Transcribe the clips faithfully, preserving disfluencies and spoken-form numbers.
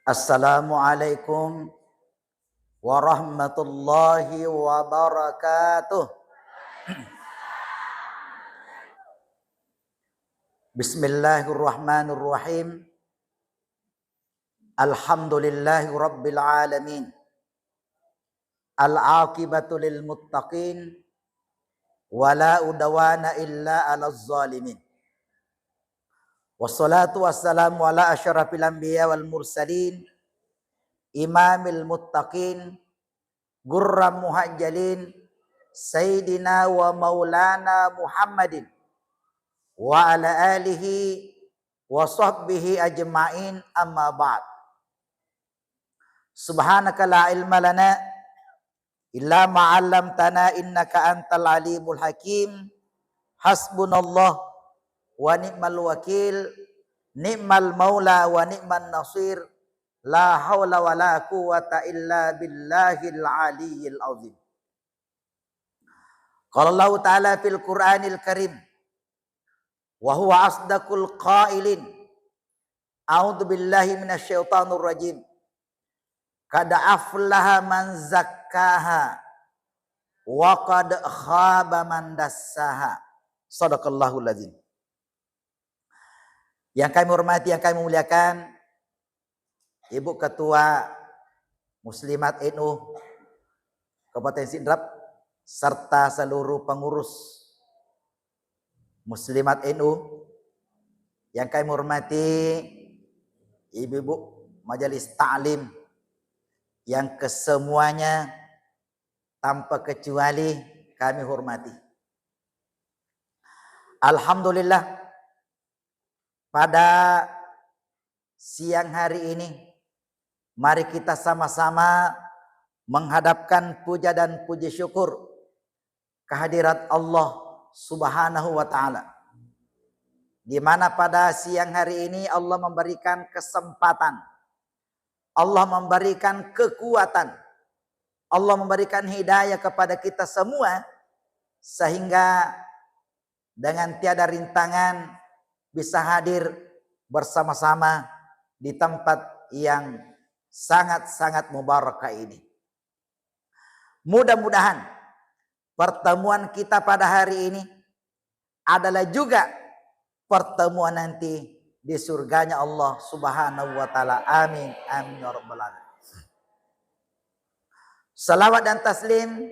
Assalamualaikum warahmatullahi wabarakatuh. Bismillahirrahmanirrahim. Alhamdulillahi rabbil alamin. Al-aqibatu lil muttaqin, wa la udwana illa 'alaz zalimin. Wassalatu wassalamu ala asyrafil anbiya wal mursalin, imamil muttaqin, gurram muhajjalin, sayyidina wa maulana Muhammadin, wa ala alihi wa sahbihi ajma'in, amma ba'd. Subhanaka la ilma lana illa ma 'allamtana innaka antal alimul hakim. Hasbunallah wa ni'mal wakil, ni'mal maula wa ni'man nasir. La haula wa la quwwata illa billahil aliyyil azim. Qala Allahu ta'ala fil Qur'anil Karim, wa huwa asdaqul qailin. A'udzu billahi minasy syaithanir rajim. Qad aflaha man zakkaha wa qad khaba man dassaha. Sadaqallahul azim. Yang kami hormati, yang kami muliakan, Ibu Ketua Muslimat N U Kabupaten Sidrap, serta seluruh pengurus Muslimat N U yang kami hormati, ibu-ibu Majelis Taklim yang kesemuanya tanpa kecuali kami hormati. Alhamdulillah, pada siang hari ini, mari kita sama-sama menghadapkan puja dan puji syukur kehadirat Allah Subhanahu wa Ta'ala, di mana pada siang hari ini Allah memberikan kesempatan, Allah memberikan kekuatan, Allah memberikan hidayah kepada kita semua, sehingga dengan tiada rintangan bisa hadir bersama-sama di tempat yang sangat-sangat mubarakah ini. Mudah-mudahan pertemuan kita pada hari ini adalah juga pertemuan nanti di surganya Allah Subhanahu wa Ta'ala. Amin. Amin ya rabbal alamin. Salawat dan taslim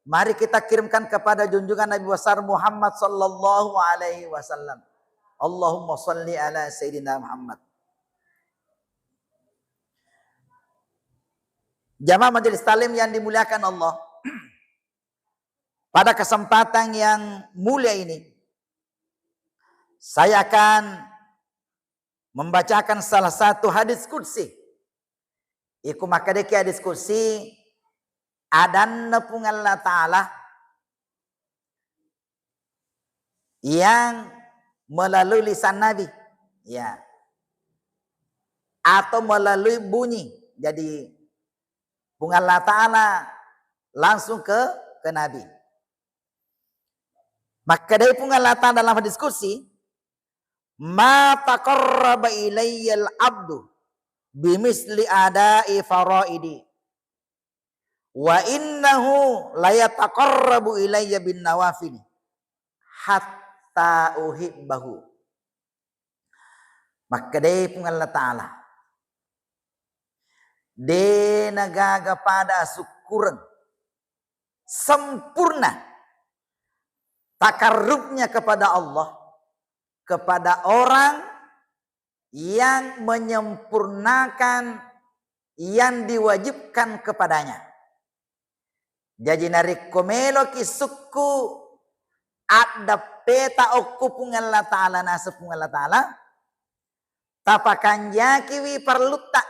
mari kita kirimkan kepada junjungan Nabi besar Muhammad sallallahu alaihi wasallam. Allahumma salli ala Sayyidina Muhammad. Jamaah Majelis Taklim yang dimuliakan Allah, pada kesempatan yang mulia ini, saya akan membacakan salah satu hadis qudsi. Iko makkedaki hadis qudsi, adanna Puang Allah Ta'ala yang melalui lisan Nabi, ya, atau melalui bunyi. Jadi Puang Allah Ta'ala langsung ke ke Nabi. Makkedai Puang Allah Ta'ala dalam hadis qudsi, "Ma taqarraba ilayyal abdu bimisli ada'i faraidi, wa innahu layataqarrabu ilayya bin nawafili hatta uhibbahu." Makkedai Puang Allah Ta'ala, de nagaga pada asukkureng sempurna takarrubnya kepada Allah, kepada orang yang menyempurnakan yang diwajibkan kepadanya. Jaji narekko meloki sukku addeppeta okko Puang Allah Ta'ala, naseng Puang Allah Ta'ala, tapakanjakiwi parellutta.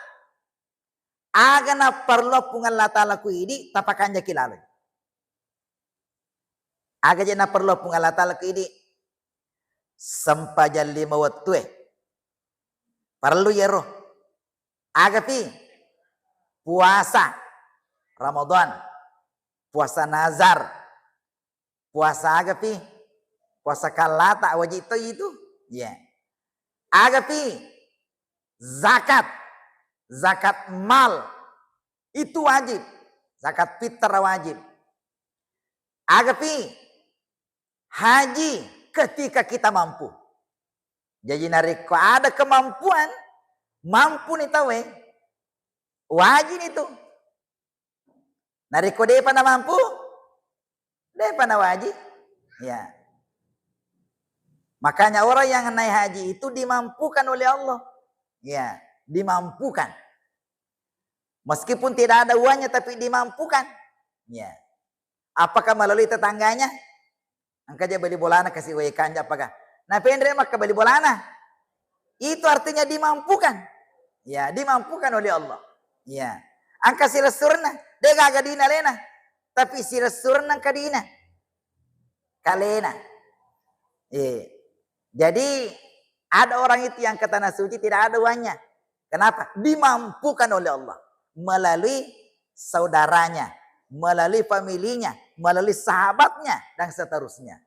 Aga naparellu Puang Allah Ta'ala ku idi, tapakanjaki laloi. Aga je naparellu Puang Allah Ta'ala ku idi? Sempajang lima wettue. Parellu yero. Agapi? Puasa Ramadan, puasa nazar, puasa agapi? Puasa kallata, wajib to itu. Ya. Agapi? Zakat. zakat mal itu wajib, zakat fitrah wajib. Agapi haji ketika kita mampu. Jadi narekko ada kemampuan, mampu ni tauwe, wajib ni tu. Narekko depa na mampu, depa na wajib. Ya. Makanya orang yang naik haji itu dimampukan oleh Allah. Ya, dimampukan. Meskipun tidak ada uangnya tapi dimampukan. Ya. Apakah melalui tetangganya? Engka je beli bolana kasi wae kanja apakah? Nah, penre makka beli bolana. Itu artinya dimampukan. Ya, dimampukan oleh Allah. Ya. Engka silessurna, de gaga dina lena. Tapi silessurna engka dina. Kalena. Eh. Jadi ada orang itu yang ke tanah suci tidak ada uangnya. Kenapa? Dimampukan oleh Allah melalui saudaranya, melalui familinya, melalui sahabatnya dan seterusnya.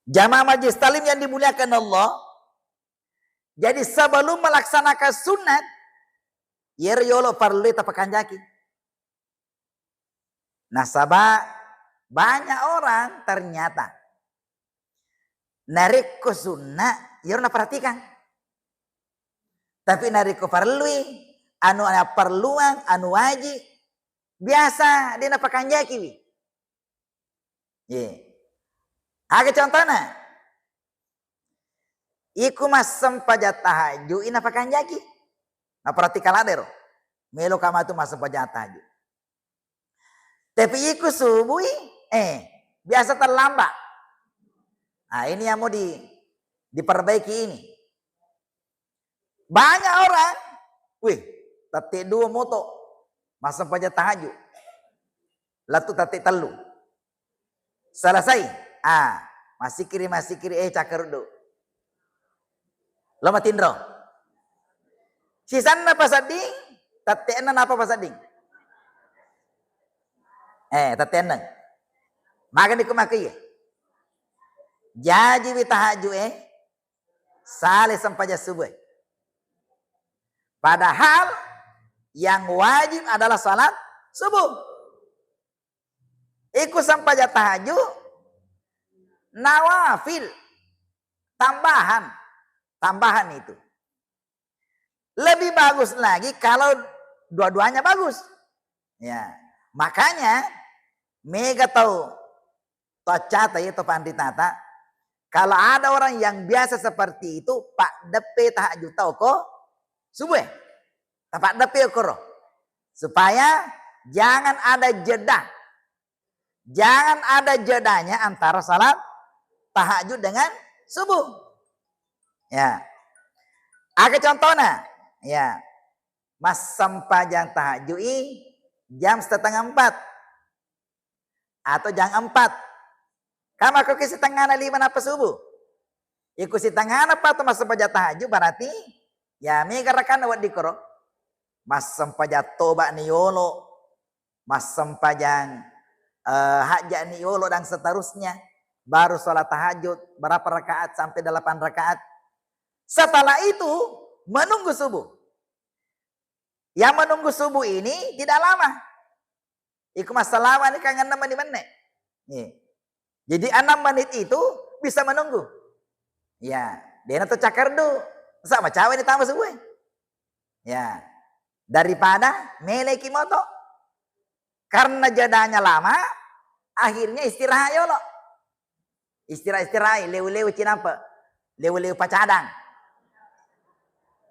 Jamaah majelis taklim yang dimuliakan Allah, jadi sebelum melaksanakan sunat, yero yolo parellu tapakanjaki. Nasaba banyak orang ternyata narekko sunna, yero naperhatikan. Tapi narekko parellui, anu apparelluang, anu wajib, biasa de napakanjakiwi. Ye. Aga contohna? Iku massempajang tahajju'i napakanjaki. Naperhatikan ladero. Melo ka matu massempajang tahajju. Tapi iku subui, eh, biasa terlambat. Nah, ini yang mau di, diperbaiki ini. Banyak orang, wih, tette dua moto, massempajang tahajud. Latu tette tellu. Selesai, ah, massikiri, massikiri, eh, cakkaruddu. Lo matinro. Sisanna pasedding, tette enneng napa pasedding? Eh, tette enneng. Magani ku makkuiye. Jajiwi tahajud, eh. Sale sempajang subuh, eh. Padahal yang wajib adalah salat subuh. Iku sempajang tahajud nawafil, tambahan, tambahan itu. Lebih bagus lagi kalau dua-duanya bagus. Ya, makanya mega tau, tau accata ya, tau panritata, kalau ada orang yang biasa seperti itu, paddeppe tahajud tau ko subuh, eh. Tapaddeppe okoro. Supaya jangan ada jeda. Jangan ada jedanya antara salat tahajud dengan subuh. Ya. Aga contohna? Ya. Massempajang tahajud i jam setengah empat atau jam empat. Kama ko ki setengahna lima napa subuh. Iku setengahna pa to massempajang tahajud berarti ya mega rakanna wedding koro. Massempajang toba ni yolo, massempajang, eh, hajat ni yolo dan seterusnya, baru sholat tahajud berapa rakaat sampai delapan rakaat. Setelah itu menunggu subuh. Yang menunggu subuh ini tidak lama. Iku massalawa ni kan enam menit menne. Iya. Jadi enam menit itu bisa menunggu. Ya, dena to cakkardu. Sa macawe ni tama subuh. Ya. Daripada meleki moto. Karena jedanya lama, akhirnya istirahat yolo. Istirahat-istirahat, lewu-lewu cinampe. Lewu-lewu pacadang.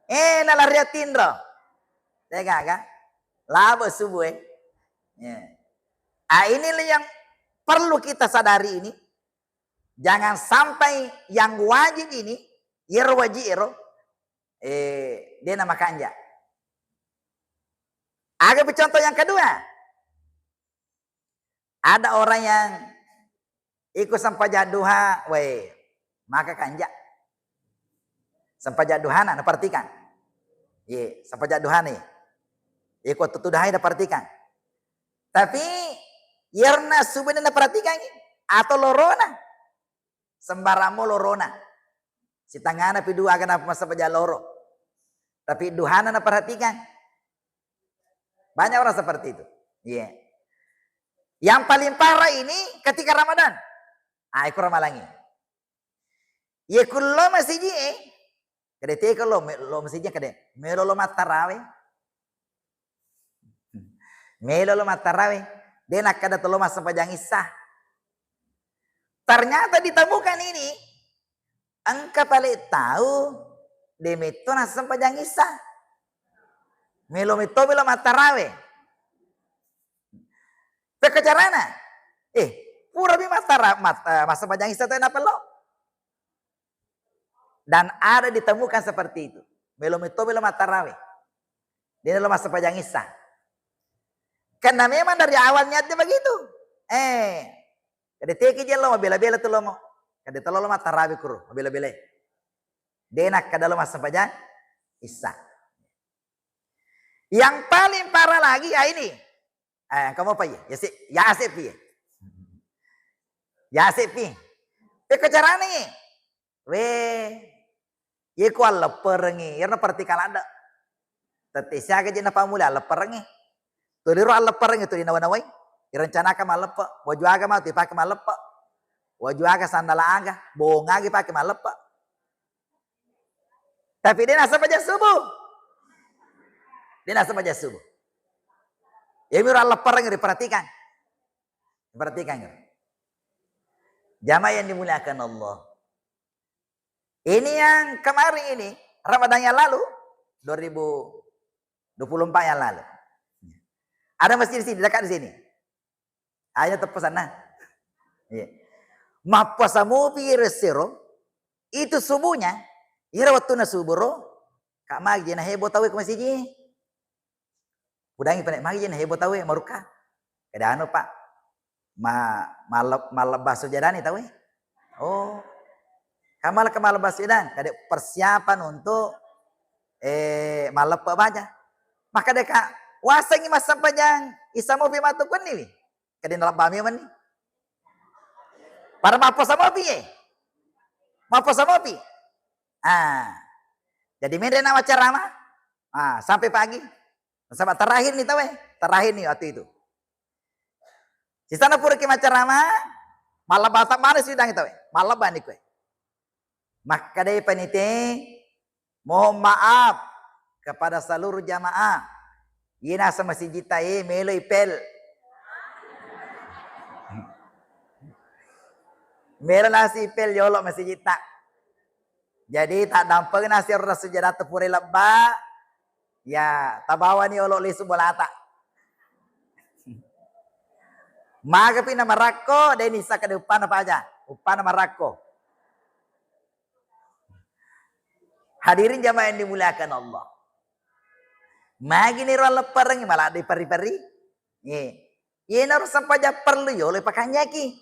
Eh, nalari tinro. Tega ga? Labo subuh, eh. Ya. Ah, inilah yang perlu kita sadari ini. Jangan sampai yang wajib ini, yero wajib ero, eh, dena makanja. Aga pi contoh yang kedua. Ada orang yang ikut sempajang duha, weh, maka kanja. Sempajang duhana, naperhatikan. Ye, sempajang duhana. Ikut tutu duhai, naperhatikan. Tapi, yerna subena naperhatikan, atau lorona. Sembarang mo lorona. Sitangana pi dua aga napa massempajang loro. Tapi duhana naperhatikan. Banyak orang seperti itu. Iya. Yang paling parah ini ketika Ramadan. Ah, iku ramalangi. Iya, ku lo masiji, eh. Kada tega lo, me-, lo masiji kada. Melo lo mattarawe. Melo lo mattarawe. De nakkada to lo massempajang issa. Ternyata ditemukan ini, engka pale tau de metto nassempajang issa. Melo metto melo mattarawe. Pekko carana? Eh, pura mi mattara-, mat-, eh, massempajang issa to napello. Dan ada ditemukan seperti itu. Melo metto melo mattarawe. De nalo massempajang issa. Karena memang dari awal niatnya begitu. Eh, kada teki je lo mabela-bela tu lomo. Kada telo lo mattarawe kuro, mabela-bela. De nakkada lo massempajang issa. Yang paling parah lagi, ah, ini. Eh, kamu apa ya? Ya si, ya asik pi. Ya asik pi. Pekko carana? Weh, iye ku allepperengngi, iyaro perhatikan ladde. Tette siaga je napammula allepperengngi. Tuli ro allepperengngi tuli nawa-nawai. Irencanakan malleppe, waju aga matu ipake malleppe. Waju aga, sandala aga, bonga aga ipake malleppe. Tapi de nassempajang subuh. De nassempajang subuh. Iyami ro allepperengngi diperhatikan. Perhatikan, jamaah yang dimuliakan Allah. Ini yang kemarin ini, Ramadan yang lalu, dua ribu dua puluh empat yang lalu. Ada masjid di sini, dekat di sini. Ayo teppesana. Iya. Mappuasa mopi resero, itu subuhnya, ira waktu na subuh ro, kak magi na heboh tahu ke masjid. Udangi pale, magi je nahebo tauwe marukka. Kada anu, Pak. Ma-, malleb-, mallebba sujadani tauwe. Oh. Kamala ke mallebba sujadani, kada persiapan untuk, eh, malleppe baja. Maka deka, wasengi massempajang, isa mopi matu kunniwi. Kada nalebba memenni. Pada mapposa mopi, eh. Mapposa mopi. Ah. Jadi menre na macarama. Ah, sampai pagi. Nasaba terakhir ni tauwe, terakhir ni waktu itu. Sisana puraki macarama, mallebba maneng sidang tauwe, mallebba ni kowe. Makkedai panitia, mohon maaf kepada seluruh jamaah. Ina sama sijita e melo ipel. Melo nasi ipel yolo masijita. Jadi taddampeng nasi ro sujada pura lebba. Ya, tabawani olo lisu bolata. Magapi na marakko, de nissakka de uppana paja. Uppana marakko. Hadirin jamaah yang dimuliakan Allah. Magi niro alleppereng malah diperi-peri. Ye. Ye naro sempaja perlu yolo pakanjaki.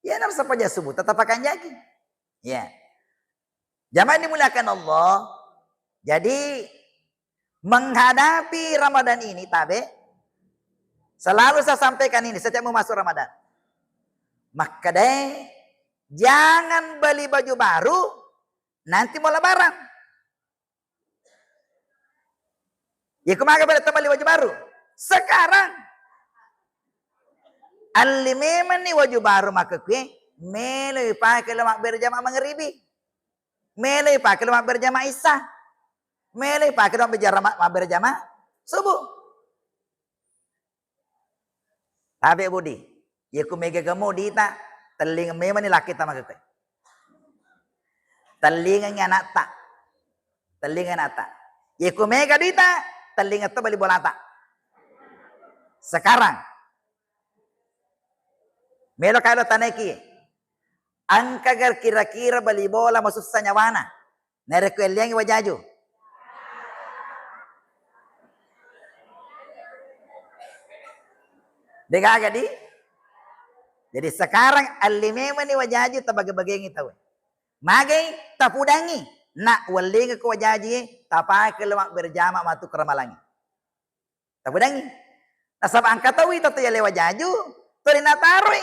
Iya, naro sempaja subuh tetap akan jagi. Ya. Jamaah dimuliakan Allah. Jadi, menghadapi Ramadan ini, tabe, selalu saya sampaikan ini setiap mau masuk Ramadan. Makkedai, jangan beli baju baru nanti mau lebaran. Iya, kumaga pada tembali waju baru? Sekarang. Alli memenni waju baru makkekue, melo ipake lo mabbere jama mangeribi. Melo ipake lo mabbere jama isa. Melo ipake lo mabbere jama, mabbere jama subuh. Tabe Budi, iya ku mega gamo dita, telling memang ni laki ta makkekue. Tellingengi anakta. Tellingengi anakta. Iya ku mega dita, tellinga to bali bolata. Sekarang. Melo kaelo taneki. Engka gar kira-kira bali bola masussa nyawana. Narekko elliangngi wajaju. Degaga di? Jadi sekarang alli memang ni wajaju tabage-bagengi tau. Magai tapudangi. Nak, wellinga ko wajaju, tapake lo mabbere jama matu ke ramalangi. Tapudangi. Nasaba engka tau ita tu yale wajaju, tuli nataroi.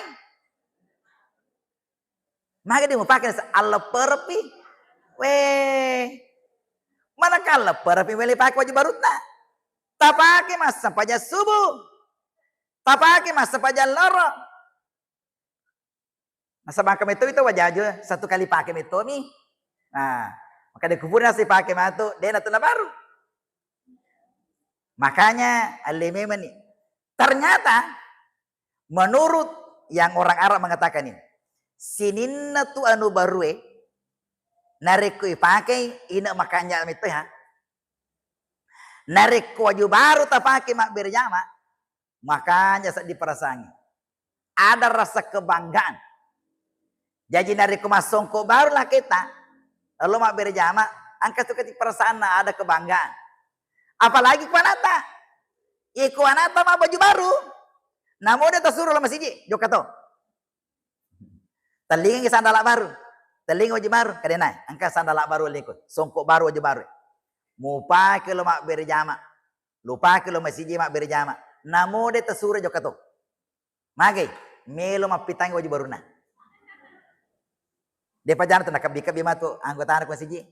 Maga di mupake nasa allepperepi. Weh. Manakala lepperepi melo ipake waju barutta. Tapake massempajang subuh. Tapake massempajang loro. Nasaba engka metto itu wajaju satu kali pake mettomi. Nah, maka de kupura nasipake matu, de natu nabaru. Makanya alle memang ni. Ternyata menurut yang orang Arab mengatakan ini, sininna tu anu barue narekko ipakei ina makanja metto ha. Narekko waju baru tapake mabbere jama, makanja seddi perasaannya. Ada rasa kebanggaan. Jaji narekko massongko baru laketa, lalu mabbere jama, engka tu kati perasaanna ada kebanggaan. Apalagi ku anata. Iko anata ma baju baru, namo de tasuro lo masiji, jokka to. Tellingi sandala baru. Tellingi waju baru, kadena engka sandala baru leko, songko baru waju baru. Mupake lo mabbere jama. Lupake lo masiji mabbere jama. Namo de tasuro jokka to. Magai, melo mappitangi waju baruna. Depa jana tu nakebbi-kebbi matu anggotana ku masiji.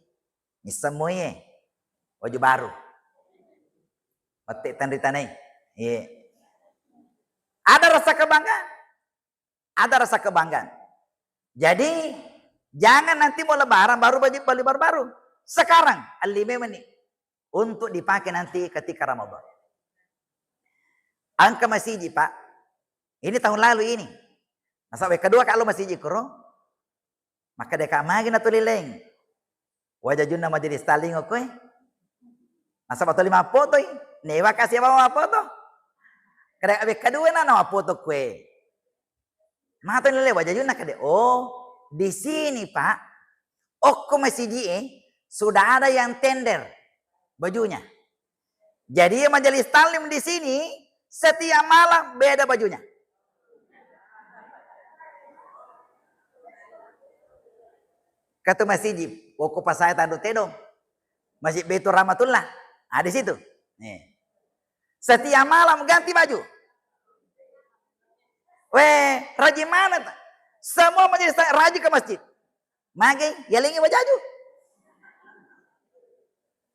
Missemmoi e. Waju baru. Mette tanri tanai. Iya. Ada rasa kebanggaan. Ada rasa kebanggaan. Jadi, jangan nanti mau lebaran baru baju, beli baru-baru. Sekarang, alli memang ni untuk dipakai nanti ketika Ramadan. Engka masiji, Pak. Ini tahun lalu ini. Nasaba kedua kalau masiji kuro, maka deka magi natuli leng. Wajajunna majelis taklim okkoe. Nasaba tuli mappotoi. Newa kasi apa mappoto. Kada abis kedua na mappoto kue. Mata nilai wajajunna kade. Oh, di sini, Pak, okko masiji e sudah ada yang tender bajunya. Jadi majelis taklim di sini setiap malam beda bajunya. Katu masiji, okko pasai tandu tedong. Masjid Baitur Rahmatullah. Ah, di situ. Nih. Setiap malam ganti baju. Weh, rajin mana ta? Semua majelis taklim rajin ke masjid. Mage, yalengi wajaju.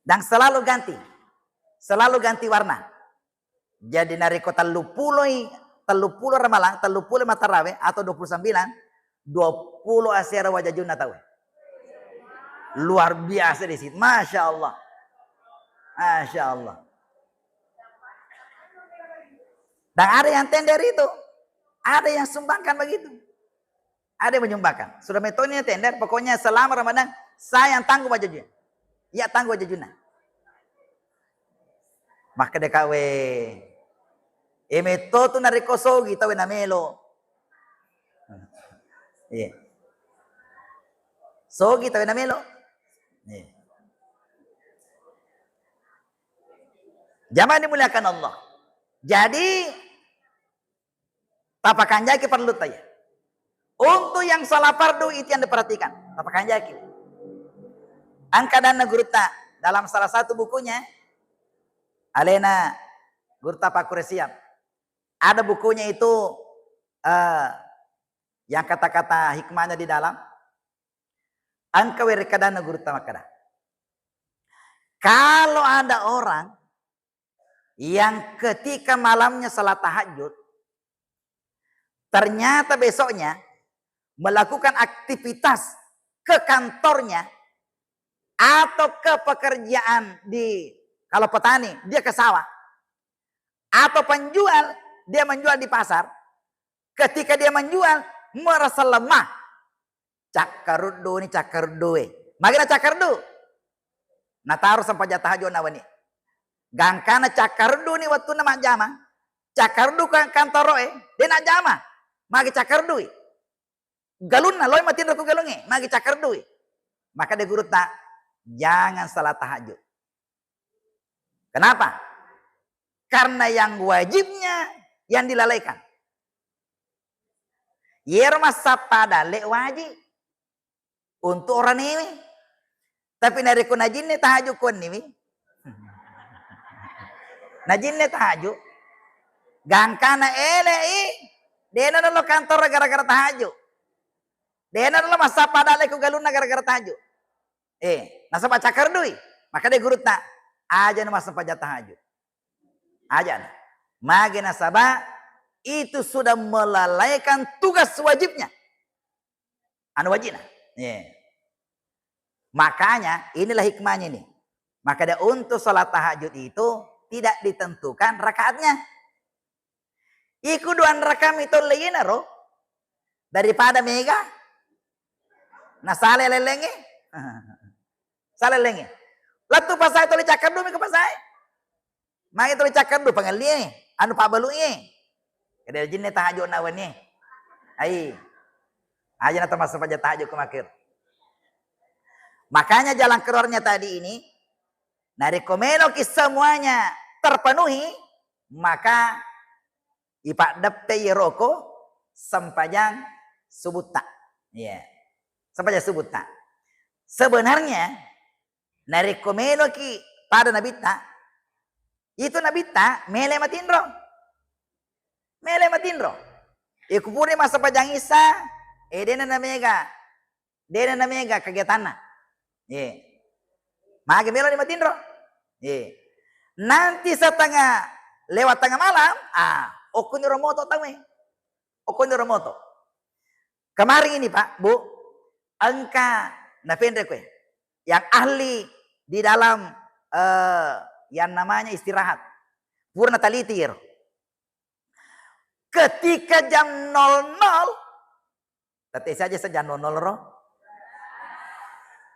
Dan selalu ganti. Selalu ganti warna. Jadi narekko tellupuloi, tellupulo Ramalang, tellupulo matarawe atau dua puluh sembilan, dua puluh asera wajajunna tau. Luar biasa di situ. Masya Allah. Masya Allah. Dan ada yang tender itu. Ada yang sumbangkan begitu. Ada yang menyumbangkan. Sudah metoni tender, pokoknya selama Ramadan saya yang tanggung wajajunna. Iya tanggung wajajunna. Makkeda kawe. E metto tu narekko sogi tawe namelo. Iya. Sogi tawe namelo. Iya. Jamaah dimuliakan Allah. Jadi, tapakanjaki parellu taya. Untuk yang salat fardu itu yang diperhatikan. Tapakanjaki. Engka adanna gurutta dalam salah satu bukunya, alena gurutta Pak Kuresiap. Ada bukunya itu, eh, yang kata-kata hikmahnya di dalam. Engka werekkadanna gurutta makkeda. Kalau ada orang yang ketika malamnya salat tahajud, ternyata besoknya melakukan aktivitas ke kantornya atau ke pekerjaan di, kalau petani, dia ke sawah, atau penjual, dia menjual di pasar, ketika dia menjual, merasa lemah, cakkaruddu ni cakkaruddu e. Magi na cakkaruddu? Nataro sempajang tahajud na wenni. Gangkana cakkaruddu ni wettunna majjama, cakkaruddu kan kantoro e, de najjama. Magi cakkaruddu i? Galunna loi matinro ku galung e, magi cakkaruddu i? Maka de gurutta, jangan salat tahajud. Kenapa? Karena yang wajibnya yang dilalaikan. Yero massappa dalle wajib untuk oranewe. Tapi narekko najinne tahajud kuanniwi, najinne tahajud, gangkana ele i, dena nalo kantor gara-gara tahajud. Dena nalo massappa dalle ku galunna gara-gara tahajud. Eh, nasaba cakkaruddu i. Maka dé gurutta, aja na massempajang tahajud. Aja na. Magi nasaba itu sudah melalaikan tugas wajibnya. Anu wajibna. Iya. Makanya inilah hikmahnya ini. Maka dia untuk sholat tahajud itu tidak ditentukan rakaatnya. Iku dua rakaat itu leyena ro daripada mega. Nah, salah lelenge. Salah lelenge. Lettu pasai tuli cakkardu mi ke pasai. Magi tuli cakkardu pangellie, anu pabbalu'e. Kada jinne tahajud na wennie. Ai. Aja na termasuk paja tahajud ku makir. Makanya jalan keluarnya tadi ini, narekko meloki semuanya terpenuhi, maka ipaddeppe iyaro ko sempajang subutta. Iya. Sempajang subutta. Sebenarnya narekko meloki pada nabitta, itu nabitta mele matinro. Mele matinro. Iku pura massempajang isa, eh, dena namega, dena namega kegiatanna. Ye. Magi melo ni matinro. Ye. Nanti setengah lewat tengah malam, ah, okkoniro moto tauwe. Okkoniro moto. Kemarin ini, Pak, Bu, engka napenre kowe yang ahli di dalam, eh, yang namanya istirahat. Pura nataliti ero. Ketika jam nol nol, tette saja sa jam nol nol ro.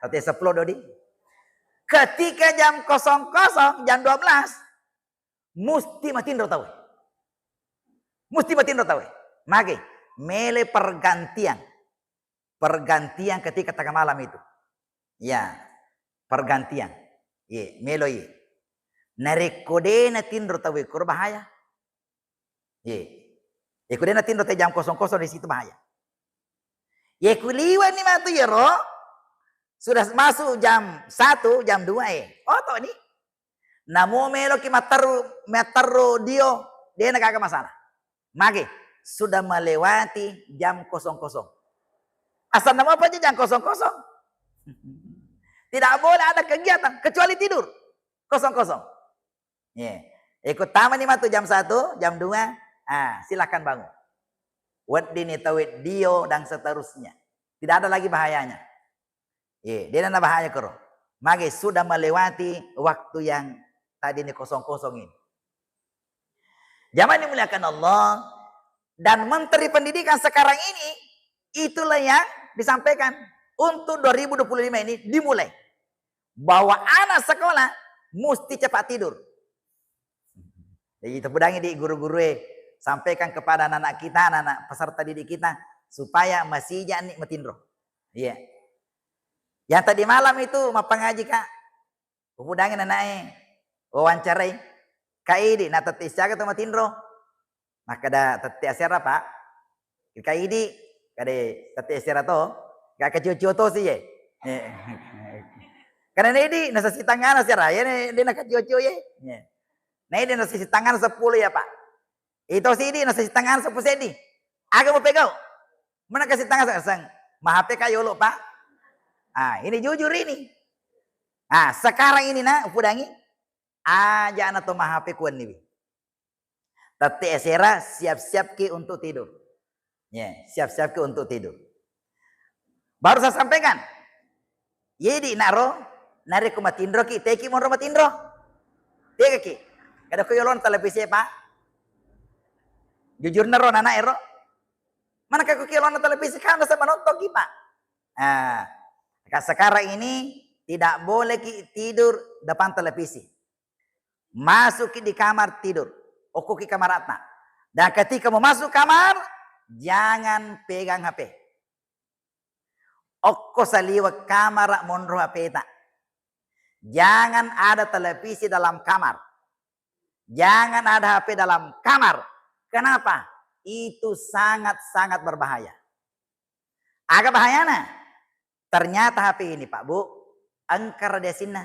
Tette sepuluh dodi. Ketika jam kosong kosong, jam dua belas, musti matinro tauwe. Musti matinro tauwe. Magi? Mele pergantian. Pergantian ketika tengah malam itu. Ya, pergantian. Ye, melo ye. Narekko de natinro tauwe, kuro bahaya. Ye. Eko de natinro te jam kosong kosong di situ bahaya. Ye, ku liwani matu yero, sudah masuk jam satu, jam dua, eh. Oto ni. Namo meloki matteru, matteru dio, de na gaga masalah. Magi? Sudah melewati jam kosong kosong. Asal nama apa aja jam kosong kosong. Tidak boleh ada kegiatan kecuali tidur. Kosong kosong. Ye. Eko tamani matu jam satu, jam dua, ah, silakan bangun. Weddini tauwe dio dan seterusnya. Tidak ada lagi bahayanya. Ye, de na bahaya koro. Magi? Sudah melewati waktu yang tadi ni kosong kosong ini. Jamaah dimuliakan Allah, dan Menteri Pendidikan sekarang ini, itulah yang disampaikan untuk dua ribu dua puluh lima ini dimulai. Bahwa anak sekolah musti cepat tidur. Jadi, tepudangi di guru-guru, eh, sampaikan kepada anak-anak kita, anak-anak peserta didik kita, supaya masih jani matinro. Iya. Yang tadi malam itu mappangaji, Kak. Upudangi nanae, wawancarai. Kak Idi, na tette siaga to matinro. Makkeda tette asera, Pak. Kak Idi, kade tette asera to. Gak kecio-cio to si ye. Eh. Karena Idi, nasa sitangana asera, ya, ne, de na kecio-cio ye. Ya. Na Idi nasa sitangana sepuluh ya, Pak. Ito sidi nasa sitangana sepuluh sedi. Aga mau pegau? Mana kasih tangan sang, sang. Mahape kayo lo, Pak. Ah, ini jujur ini. Ah, sekarang ini nak, upudangi. Aja na to mahape kuan niwi. Tette esera, siap-siap ki untuk tidur. Ya, siap-siap ki untuk tidur. Baru saya sampaikan. Jadi naro, narekko matinro ki, teki monro matinro. Teki ki. Kada ko yolon televisi, Pak. Jujur naro nana ero. Mana kako ki yolon televisi, kan saya menonton ki, Pak. Nah, sekarang ini tidak boleh ki tidur depan televisi. Masuk ki di kamar tidur. Okko ki kamar atta. Dan ketika mau masuk kamar, jangan pegang H P. Okko saliweng kamar monro H P ta. Jangan ada televisi dalam kamar. Jangan ada H P dalam kamar. Kenapa? Itu sangat-sangat berbahaya. Aga bahayana? Ternyata H P ini, Pak Bu, engka radiasinna.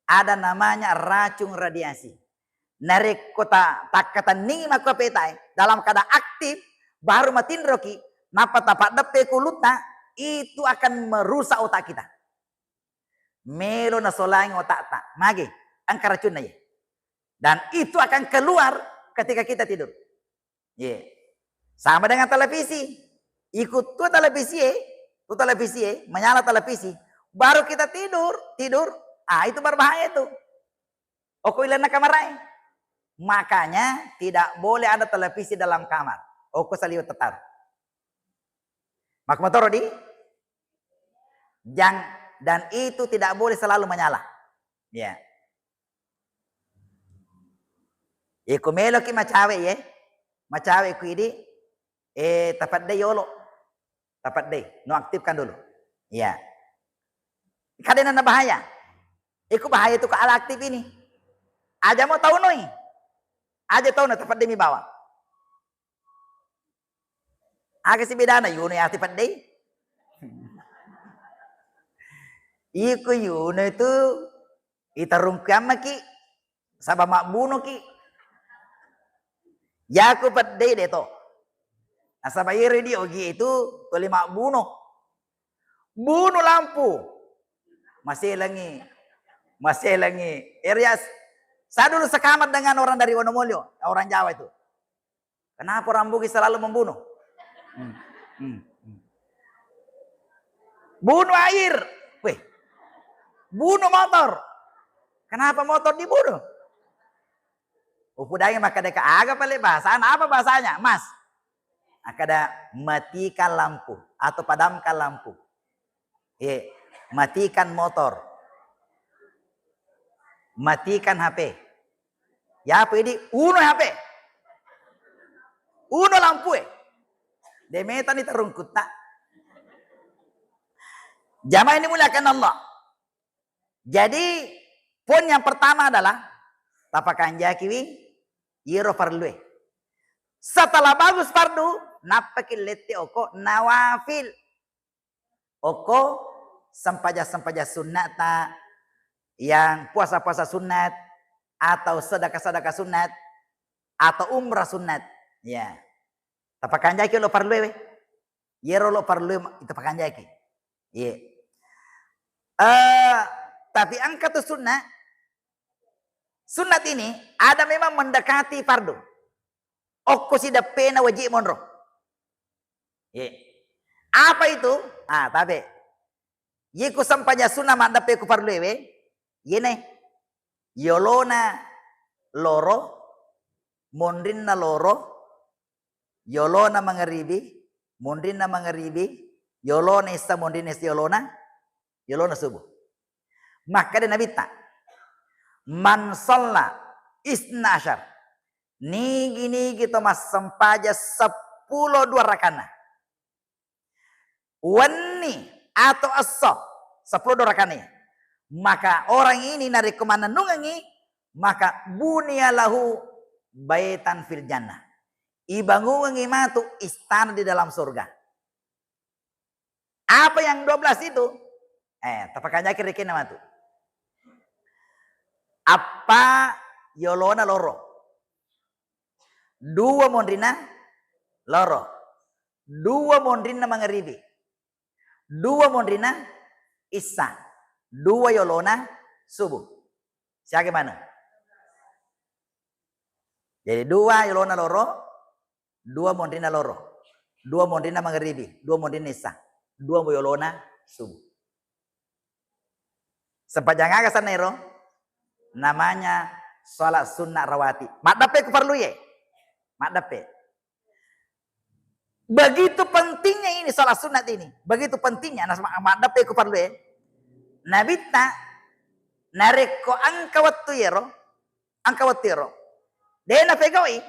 Ada namanya racun radiasi. Narekko ta-, takkatenningi makko H P ta, eh, dalam keadaan aktif, baru matinroki, nappa tapaddeppe kulutta, itu akan merusak otak kita. Melo nasolangi otakta. Magi? Engka racunna ye. Dan itu akan keluar ketika kita tidur. Ye. Sama dengan televisi. Ikut tu televisi, eh. Tu televisi, eh. Menyala televisi. Baru kita tidur, tidur. Ah, itu berbahaya itu. Oko ilanna kamarae. Makanya tidak boleh ada televisi dalam kamar. Oko saliweng tetaro. Makkumatoro di? Jang, dan itu tidak boleh selalu menyala. Ya. Iko meloki macawe ye. Macawe ku idi, eh, tapeddei yolo. Tapeddei, no aktifkan dulu. Iya. Kadena na bahaya. Iku bahaya itu ke ala aktif ini. Aja mau tahu noi. Aja tahu na tapeddei mi bawang. Aga si bedana yuno ya tapeddei. Iku yuno itu itarungkuang maki. Saba mabbunoki. Yaku peddei de to. Nasaba iyaro idi ogi itu tuli mabbuno. Bunuh lampu. Maselengi. Maselengi. Erias. Saya dulu sekamar dengan orang dari Wonomulyo, orang Jawa itu. Kenapa orang Bugis selalu membunuh? Hmm, hmm, hmm. Bunuh air. Weh. Bunuh motor. Kenapa motor dibunuh? Upudangi makkeda, "Aga pale bahasana?" Apa bahasanya, Mas? Akkeda, "Matikan lampu atau padamkan lampu." Eh, matikan motor. Matikan H P. Ya apa ini? Uno H P. Uno lampu, eh. Demetani tarungkutta. Jamaah ini muliakan Allah. Jadi, poin yang pertama adalah tapakanjakiwi iyaro farlue. Setelah bagus fardu, nappaki lette oko nawafil. Oko sempajang-sempajang sunnata, yang puasa-puasa sunat, atau sedekah-sedekah sunat, atau umrah sunat. Ya. Tapakanjaki lo farlue we. Yero lo farlue ma-, tapakanjaki. Iya. Eh, tapi engka tu sunnah. Sunnat ini ada memang mendekati fardu. Okko sideppena wajib monro. Iya. Apa itu? Ah, tabe. Yeku sempajang sunnah maddeppe ku farlu ewe. Yene. Yolona loro, monrinna loro, yolona mangaribi, monrinna mangaribi, yolona issa, monrinna issa, yolona, yolona subuh. Makkeda Nabitta, "Man shalla isna asyar." Nigi-nigi to massempajang seppulo dua rakana. Wenni atau esso, seppulo dua rakana. Maka orang ini narekko mannennungengngi, maka bunia lahu baitan fil jannah. Ibangungengngi matu istana di dalam surga. Apa yang dua belas itu? Eh, tapakanjaki rekenna matu. Appa yolona loro. Dua monrina loro. Dua monrinna mangaribi. Dua monrinna issa. Dua yolona subuh. Siaga maneng? Jadi dua yolona loro, dua monrinna loro, dua monrinna mangaribi, dua monrinna issa, dua yolona subuh. Sempajang aga sanna ero? Namanya salat sunnah rawatib. Maddeppe ku farlu ye? Maddeppe. Begitu pentingnya ini salat sunat ini, begitu pentingnya, nah, ma-, maddeppe ku farlu e. Nabitta narekko engka wettu yero, engka wettu yero, de napegau'i,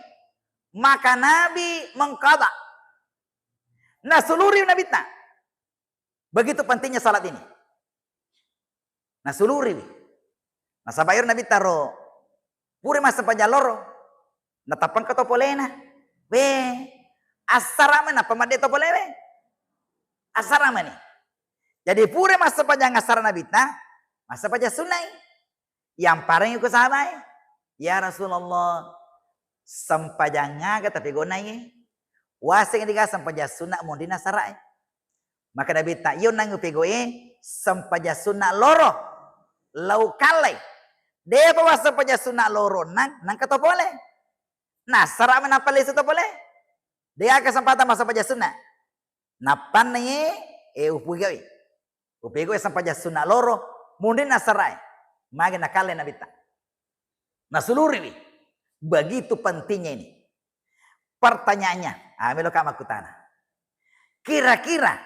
maka Nabi mengqadha. Nasuluri Nabitta. Begitu pentingnya salat ini. Nasuluriwi. Nasaba ero Nabitta ro, pura massempajang loro. Natappa engka to polena. We, assara mani nappa madde to pole we. Assara mani. Jadi pura massempajang assara Nabitta, massempajang sunnai. Yampareng ko sahabae, "Ya Rasulullah, sempajang aga tapegonai? Waseng diga sempajang sunna monrinna sarae." Maka Nabitta, "Iyo nang upegoe, sempajang sunna loro." Lau kallai. Depa massempajang sunna loro nang, nangka to pole. Nassara menapa lesu to pole. De aga kesempatan massempajang sunna. Nappanna ye, eh, upegau'i. Upegau'i sempajang sunna loro, munrinna sarae. Magi nakallai Nabitta. Nasuluriwi. Begitu pentingnya ini. Pertanyaannya, ah, meloka makkutana. Kira-kira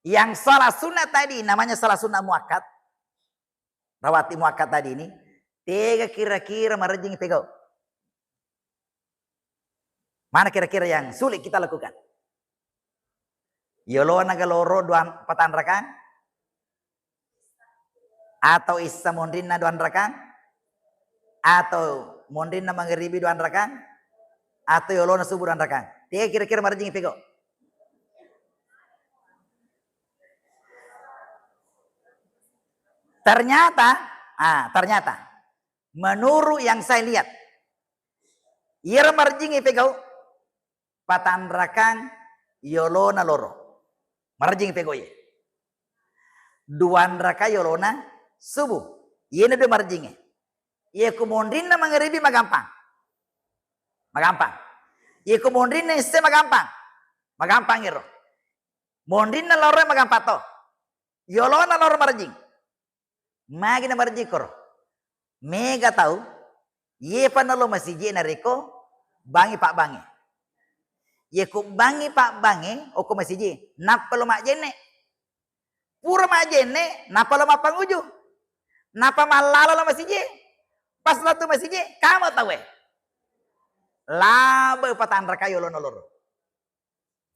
yang salat sunnah tadi namanya salat sunnah muakkad, rawatib muakkad tadi ini, tega kira-kira marejjing pegau? Mana kira-kira yang sulit kita lakukan? Yolona ga loro dua, patang rakang? Atau issa monrinna dua rakang? Atau monrinna mangeribi dua rakang? Atau yolona subuh dua rakang? Tega kira-kira marejjing pegau? Ternyata, ah, ternyata, menurut yang saya lihat, iyaro marejjing pegau, patang rakang yolona loro. Marejjing pegau ye. Dua rakang yolona subuh. Yena dua marejjinge. Ye ku monrinna mangeribi magampang. Magampang. Ye ku monrinna isse magampang. Magampang iro. Monrinna loro magampang to. Yolona loro marejjing. Magi na marejjing koro. Mega tau, yepa nalo masiji narekko bangi pabbange. Ye ku bangi pabbange, okko masiji, nappa lo majjenne. Pura majjenne, nappa lo mappanguju. Nappa mallalo lo masiji. Pas latu masiji, kamo tauwe. Labe patang rakang yolona loro.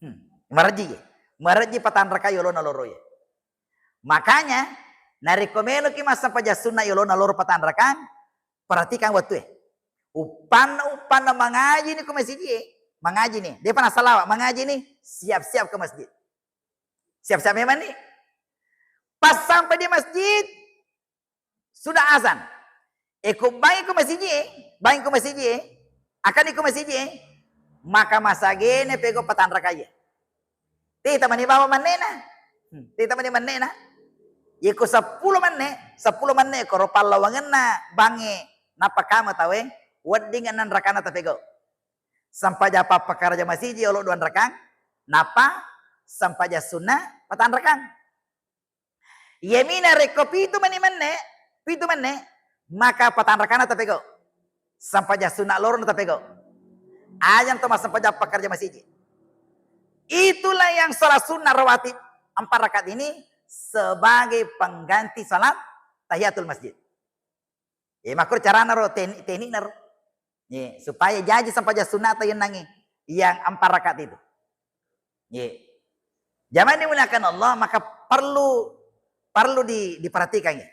Hmm, marejji ye. Marejji patang rakang yolona loro ye. Makanya, narekko meloki massempajang sunna yolona loro patang rakang, perhatikan wettu e. Uppanna, uppanna mangaji ni ko masiji e. Mangaji ni. Depa nasalawa, mangaji ni, siap-siap ke masjid. Siap-siap memang ni. Pas sampai di masjid, sudah azan. E, ko bangi ko masiji e, bangi ko masiji e, akan ko masiji e, maka masagene pegau patang rakang ye. Teta mani bawang mennena. Hmm, teta mani mennena. Ye ko seppulo menne, seppulo menne koro pallawangenna bange nappa kamo tauwe, wedding enneng rakana tapegau. Sempajang pappakaraja masiji olo dua rakang, nappa sempajang sunna patang rakang. Iyami narekko pitu mani menne, pitu menne, maka patang rakana tapegau. Sempajang sunna lorona tapegau. Ajang to massempajang pakkaraja masiji. Itulah yang salat sunnah rawatib empat rakaat ini sebagai pengganti salat tahiyatul masjid. Ye, makkuro carana ro, teni-, tenikna ro. Ye, supaya jaji sempajang sunnata yennangi yang empat rakaat itu. Ye. Jamaah dimuliakan Allah, maka perlu, perlu di-, diperhatikan ya.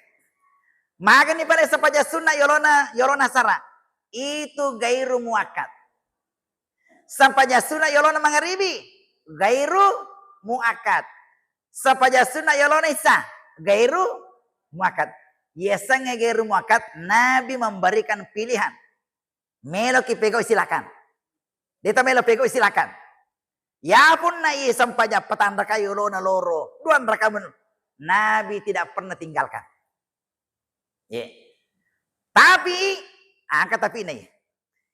Magani pada sempajang sunnah yolona, yolona sara. Itu gairu muakkad. Sempajang sunnah yolona mangaribi, gairu muakkad. Sempajang sunnah yolona isya, gairu muakkad. Yasengnge gairu muakkad, Nabi memberikan pilihan. Meloki pegau, silakan. Deta melo pegau, silakan. Ya punna i sempajang patang rakaat yolona loro, dua rakaat menu. Nabi tidak pernah tinggalkan. Ye. Tapi, angka tapi na ye.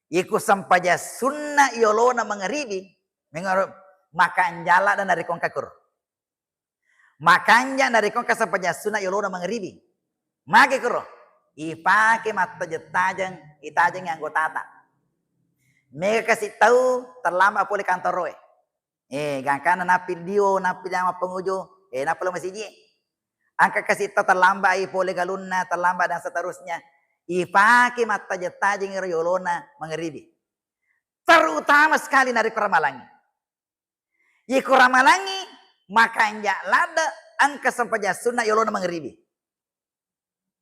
Ye ku sempajang sunna yolona mangaribi, mengaro-, maka anjala dan narekko engka kuro. Makanja narekko engka sempajang sunna yolona mangaribi. Mage kuro, ipake mattajeng-tajeng, itajengi anggotata. Mega kasi tau terlambat pole kantoroe. Eh, gangkanna nappi dio, nappi jama penguju, eh, nappa lo masiji. Angka kasi tau terlambat i pole galunna, terlambat dan seterusnya. Ipake mattajeng-tajeng iro yolona mangaribi. Terutama sekali narekko ramalangi. Iko ramalangi, makanja ladde engka sempajang sunna yolona mangaribi.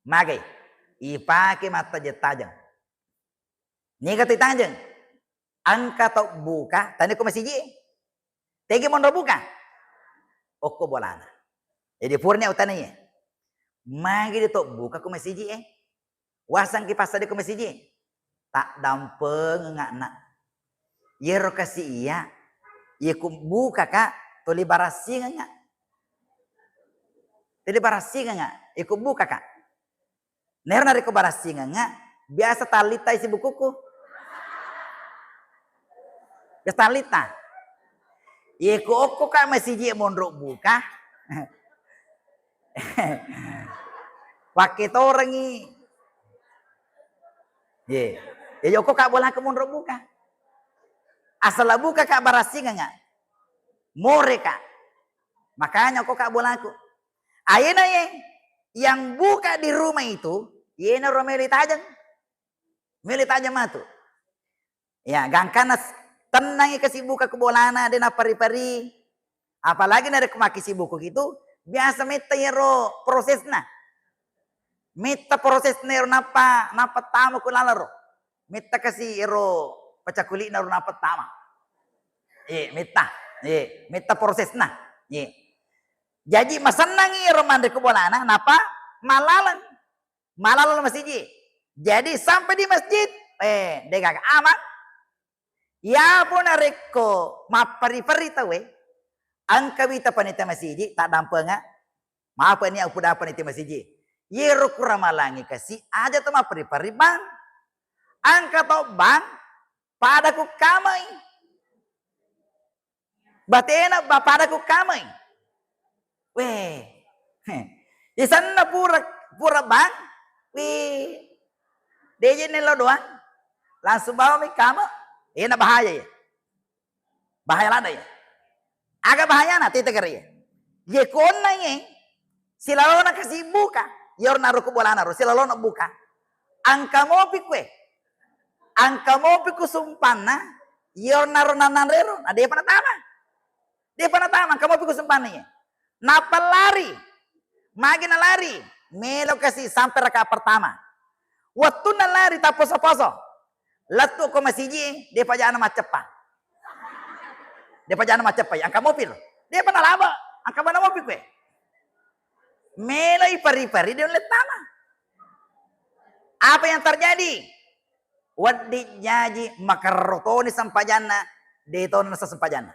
Magai, ipake mattajeng-tajeng. Niga tu itajeng? Engka to buka, tania ko masiji. Tegi monro buka? Okko bolana. Jadi purnia utanai. Magi de to buka ko masiji e? Wasangki passade ko masiji? Taddampengenga'na. Yero kasi iya, ye ku bukaka, toli barassingengak. Toli barassingengak, ye ku bukaka. Nero narekko barassingeng, biasa tallitai sibukuku. Biasa tallita. Ye ko okko ka masiji monro buka. Pakketorengngi. Ye. Ye jokko ka bolaku monro buka. Asal buka ka barassingeng. More ka. Makanya okko ka bolaku. Ayena ye, yang buka di rumah itu, yena ro melo tajeng. Melo tajeng matu. Ya, gangkana s-, tennangi kasi buka ku bolana, de napari-pari. Apalagi narekko makkisibuku gitu, biasa metta yero prosesna. Metta prosesna yero nappa, nappa tama ku lalaro. Metta kasi yero pacakulina ro nappa tama. Eh, metta. Eh, metta prosesna. Eh. Jaji masennangi ero manre ku bolana, napa malaleng. Malaleng masiji. Jadi sampai di masjid, eh, degaga aman. Yapo narekko mapperi-peri tauwe, engka wita panitia masiji, taddampenga, maaf ni upuda panitia masiji. Yero kuramalangi kasi, aja to mapperi-peri bang. Engka to bang, pada ku kamai. Batena ba-, pada ku kamai. Weh. Heh. Isanna pura, pura bang. Wih. Deje nello doang. Langsung bawa mi kama. Ena bahaya ya. Bahaya lada ya. Aga bahayana tete kere ya. Ye konna ye. Silalona kasi buka. Yor naruku bolana ro. Silalona buka. Engka mopi kue. Engka mopi ku sumpanna, iyaro naro nananrero, na depa natama. Depa natama, engka mopi ku sumpanna iye. Nappa lari. Magi nalari? Melo kasi sampai rakaat pertama. Wettunna lari tapposo-poso. Lettu ko masiji, depa jana macceppa. Depa jana macceppa, engka mopi lo. Depa nalaba, engka mana mopi kue. Melo ipari-pari de ulle tama. Apa yang terjadi? Wedding jaji makerro toni sempajanna, de toni nasa sempajanna.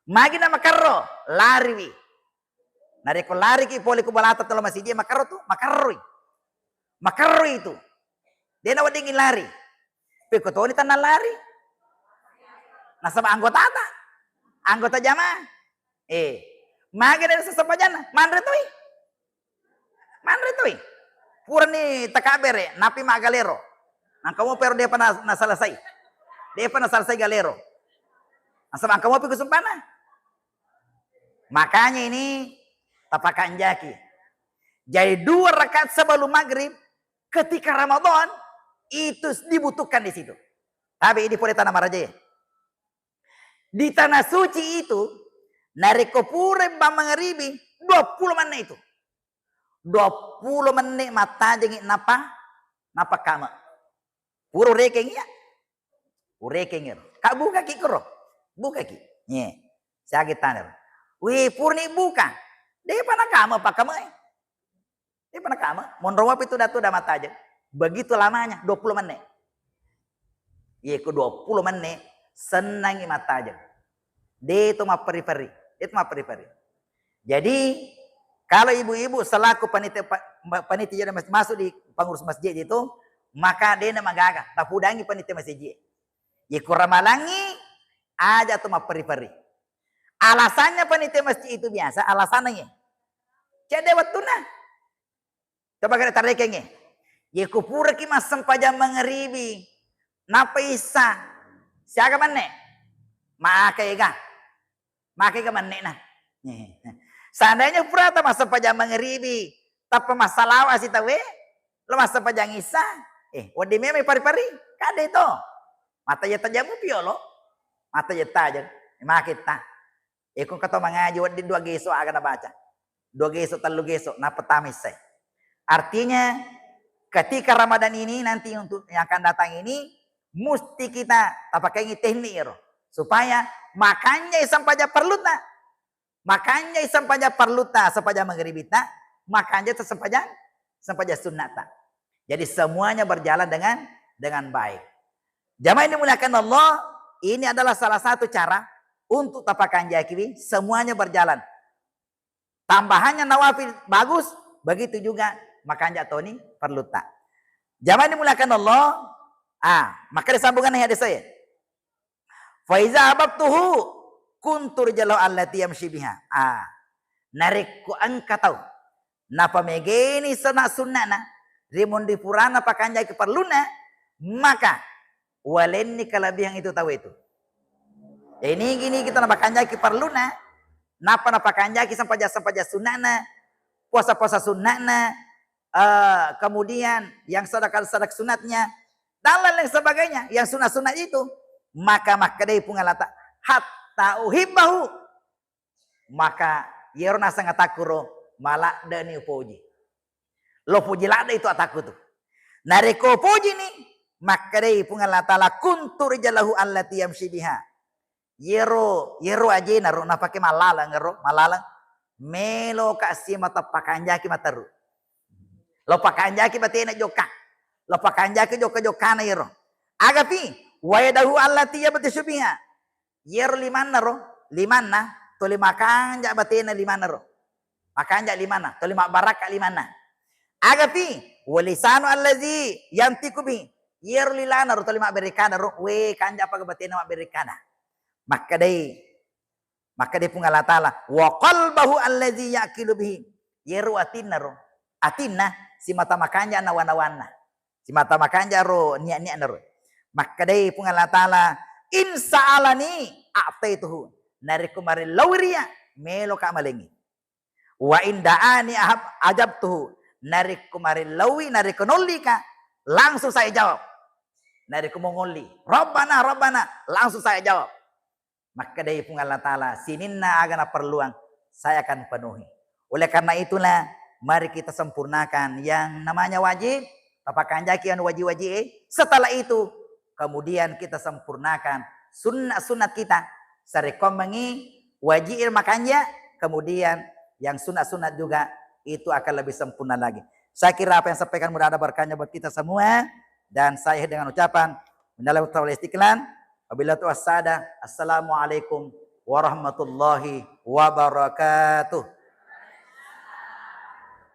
Magi na makerro, lariwi. Narekko lariki pole ku balata tolo masiji, makerro tu, makerroi. Makerroi tu. De na weddingi lari. Pekko toni tanna lari. Nasaba anggotata. Anggota jamaah. Eh, magi na nasa sempajanna, manre toi. Manre toi. Purani takabere, napi maggalero. Nangka mo pero depa na, naselesai. Depa naselesai galero. Nasaba engka mopi ku sumpanna. Makanya ini tapakanjaki. Jadi dua rakaat sebelum maghrib ketika Ramadan itu dibutuhkan di situ. Tapi ini pole tanah maraja ya. Di tanah suci itu, narekko pura bang mangaribi, dua puluh menit itu. Dua puluh menit mattajengi napa? Napa kama? Pura rekeng iya? Urekeng ero. Ka buka ki kuro. Buka ki. Nye. Siagi tanero. Wih, purni buka. Depa nakama pakamae. Depa nakama. Monro wapi tu datu da matajeng. Begitu lamanya, dua puluh menit. Ye ko dua puluh menit, senangi matajeng. De to mapperi-peri. De to mapperi-peri. Jadi, kalau ibu-ibu selaku panitia pa-, panitia jadi mas-, masuk di pengurus masjid itu, maka dena magaga, tapudangi panitia masjid. Ye kuramalangi, aja to mapperi-peri. Alasannya panitia masjid itu biasa, alasannya cedde wettunna. Coba kena tarekengnge. Ye kupuraki massempajang mangaribi, nappa issa, siaga menne? Maka ega. Maka ega mennena. Seandainya purata massempajang mangaribi, tappa massalawa sitawe, lo massempajang issa, eh, wedding memang pari-pari, kade to. Mata jetta jamu piolo, mata jetta aja, maketta. Eko engka tau mangaji wedding dua geso aga nabaca. Dua geso, tellu geso, nappa tama issai. Artinya, ketika Ramadan ini nanti untuk yang akan datang ini, musti kita tapakengi teknik ero. Supaya makanjai sempajang perlutta. Makanjai sempajang perlutta, sempajang magribitta, makanjai sempajang, sempajang sunnatta. Jadi semuanya berjalan dengan, dengan baik. Jamaah yang dimuliakan Allah, ini adalah salah satu cara untuk tapakanjakiwi semuanya berjalan. Tambahannya nawafil bagus, begitu juga Makanja toni perlutta. Jamaah dimuliakan Allah. Ah, maka disambungan hadis saya. Fa iza ahbabtuhu kuntu rijalahu allati yamshi biha. Ah, narekko engka tau napamegeni sunna-sunnana, ri monri purana pakanjaki perluna, maka walenni kelebihan itu tau itu. Jadi nigi-nigi tau napakanjaki perluna, napa napakanjaki sempajang-sempajang sunnana, puasa-puasa sunnana, eh, kemudian yang sedekah-sedekah sunatnya, dan lain-lain sebagainya, yang sunat-sunat itu, maka makkedai Puang Allah Ta'ala, "Hatta uhibbahu." Maka yero naseng atakku ro, maladdeni upoji. Lo poji ladde itu atakku tu. Narekko upojini, makkedai Puang Allah Ta'ala, "Kuntu rijalahu allati yamshi biha." Yero, yero ajena ro, napake malaleng ro, malaleng. Melo ka simata pakanjaki materu. Lo pakanjaki batena jokka. Lo pakanjaki jokka-jokkana yero. Agapi, wa yadahu allati yabtishu biha. Yero limanna ro, limanna, toli makanja batena limanna ro. Makanja limanna, toli mabbarakka limanna. Agapi, wa lisanu allazi yantiqu bi. Yero lilana ro, toli mabberekana ro, we kanja paga batena mabberekana. Makkedai, makkedai Puang Allah Ta'ala, "Wa qalbahu allazi yaqilu bihi." Yero atinna ro, atinna simata makanja nawa-nawanna. Simata makanja ro niat-niatna ro. Makkedai Puang Allah Ta'ala, "In sa'alani a'taituhu." Narekko marellaui ria, meloka malengi. "Wa in da'ani ahab-, ajabtuhu." Narekko marellaui, narekko nollika, langsung saya jawab. Narekko mongolli, "Rabbana, Rabbana," langsung saya jawab. Makkedai Puang Allah Ta'ala, "Sininna aga naperluang, saya akan penuhi." Oleh karena itulah, mari kita sempurnakan yang namanya wajib, tapakanjaki anu wajib-wajib, eh. Setelah itu, kemudian kita sempurnakan sunnat-sunnat kita. Sarekkoammengi wajib makanja, kemudian yang sunnat-sunnat juga itu akan lebih sempurna lagi. Saya kira apa yang sampaikan mudah ada berkahnya buat kita semua, dan saya akhiri dengan ucapan minal aidin wal faizin. Wabillahi taufiq wassadah. Assalamualaikum warahmatullahi wabarakatuh.